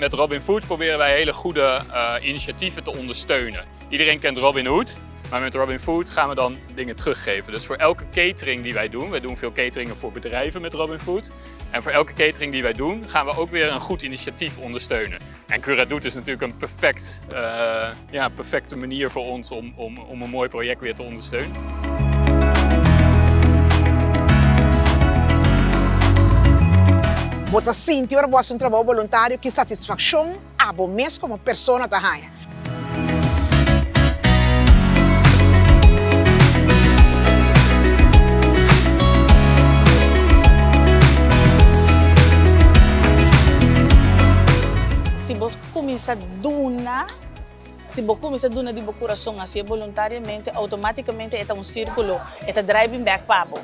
met Robin Food proberen wij hele goede initiatieven te ondersteunen. Iedereen kent Robin Hood, maar met Robin Food gaan we dan dingen teruggeven. Dus voor elke catering die wij doen, wij doen veel cateringen voor bedrijven met Robin Food. En voor elke catering die wij doen, gaan we ook weer een goed initiatief ondersteunen. En Cura Doet is natuurlijk een ja, perfecte manier voor ons om een mooi project weer te ondersteunen. Bo ta sinti ora bo hasi un trabou boluntario ki satisfakshon abo mes komo persona ta haña. Si bo kuminsá duna, si bo kuminsá duna di bo kurason hasié boluntariamente, outomátikamente e ta un sírkulo, e ta drai bin bèk pa bo.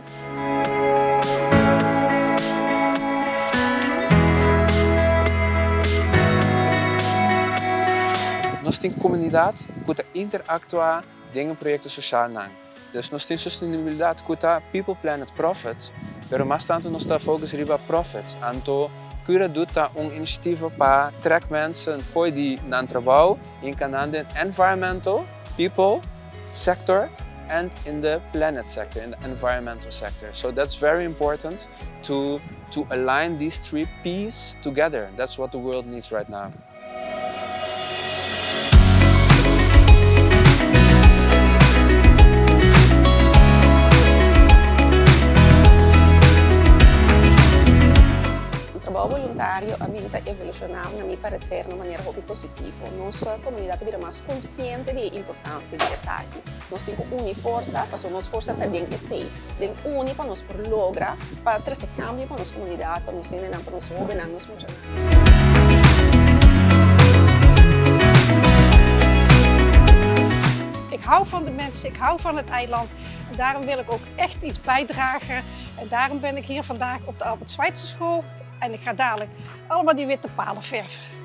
Nos tin komunidat ku ta interaktuá den e proyekto soshalnan. Dus nos tin sostenibilidat ku ta people, planet, profit, pero mas tantu nos ta focus riba profit. Anto Cura Doet ta un inisiativa pa trek mensen fo'i di nan trabou hinka nan den environmental, people, sector and in the planet sector, in the environmental sector. So that's very important to align these three P's together. That's what the world needs right now. Trabou boluntario a bin ta evolushoná na mi pareser na manera hopi positivo. Nos komunidat a bira mas konsiente di e importansia di esaki. Nos tin ku uni forsa, pasobra nos forsa ta den esei, den uni pa nos por logra pa trese kambio pa nos komunidat, pa nos hendenan, pa nos hóbennan, nos muchanan. Ik hou van de mensen, ik hou van het eiland en daarom wil ik ook echt iets bijdragen. En daarom ben ik hier vandaag op de Albert Schweitzer School en ik ga dadelijk allemaal die witte palen verven.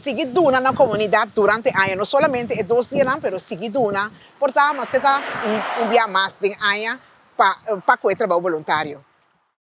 Sigui duna na komunidat durante aña, no solamente e dos dianan, pero sigui duna por ta maske ta un bia mas den aña pa pa ku e trabou boluntario.